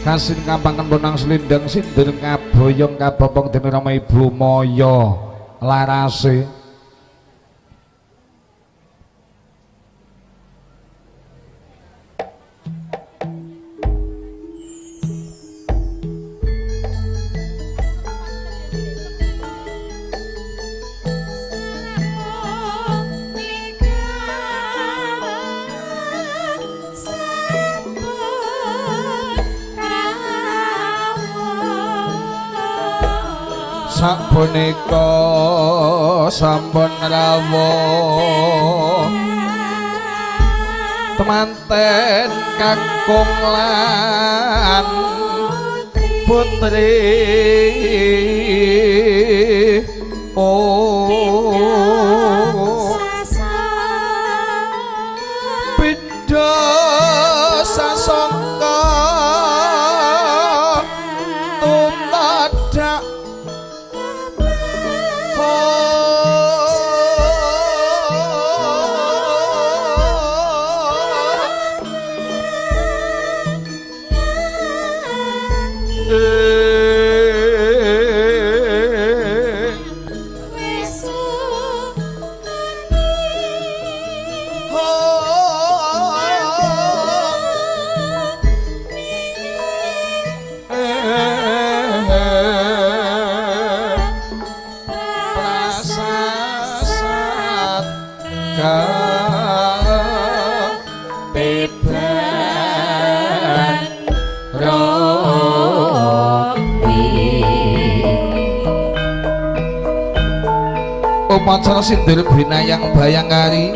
Kasin kampangan bonang selindang sindir kaboyong kabopong dening Rama Ibu Maya larase. Sapuneka sampun rawuh temanten kakung lan putri. Oh pindha sasangka tumadak upacara sindir binayang bayangkari.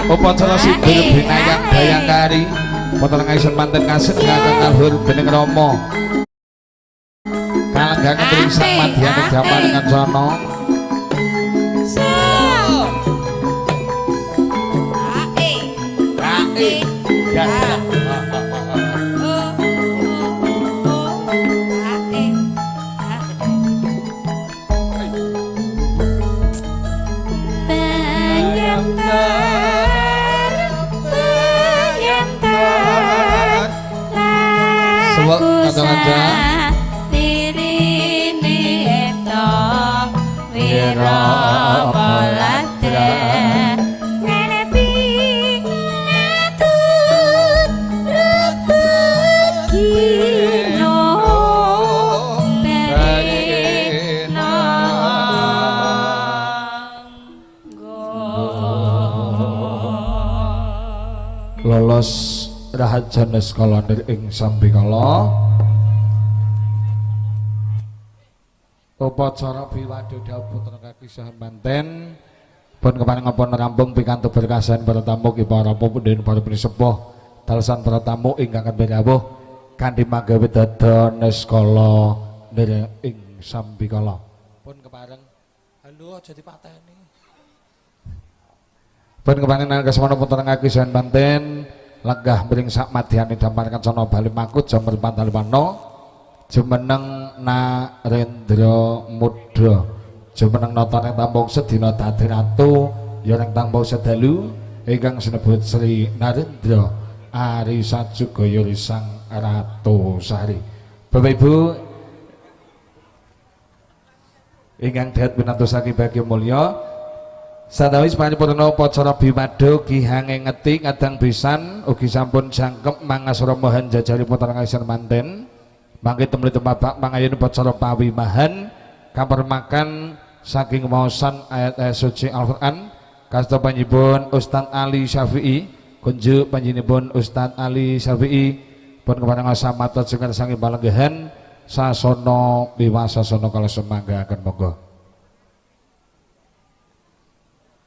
Upacara sindir binayang bayangkari wonten ngaisun manten kasih kakang kaluhur dening Rama kalenggaken ing sak madyane jaman kancana. Dados rahaja neskala nir ing sambikala. Upacara biwado dhawuh putra kaki saha manten pun kepareng rampung pikantuk berkasan para tamu ki para punden para pinisepuh dalasan para tamu ingkang rawuh kanthi manggawe dada neskala nir ing sambikala. Pun kepareng halo aja dipateni. Pun kepareng nang putra kaki saha manten lenggah mring sak madyane damar kancana bali makut jamur pantalwana jumeneng Narendra Muda jumeneng nata ing tampung sedina dadi ratu ya ing tampung sedalu ingkang sinebut Sri Narendra Ari Sajugaya Sang Ratu Sari. Bapak Ibu ingkang dhat pinantusake bagya mulya, sadawis paripurna upacara biwado gihange ngeti kadang pisan ugi sampun jangkep mangasra mohan jajari putra kaisan manten. Mangke temli temabak mangayun upacara pawimahan kapermakan saking waosan ayat-ayat suci Al-Qur'an kasta panjenenganipun Ustaz Ali Syafi'i kunjuk panjenenganipun Ustaz Ali Syafi'i pun kepareng samata jenengan saking palenggahan sasana wiwasasana kala semangga akan monggo.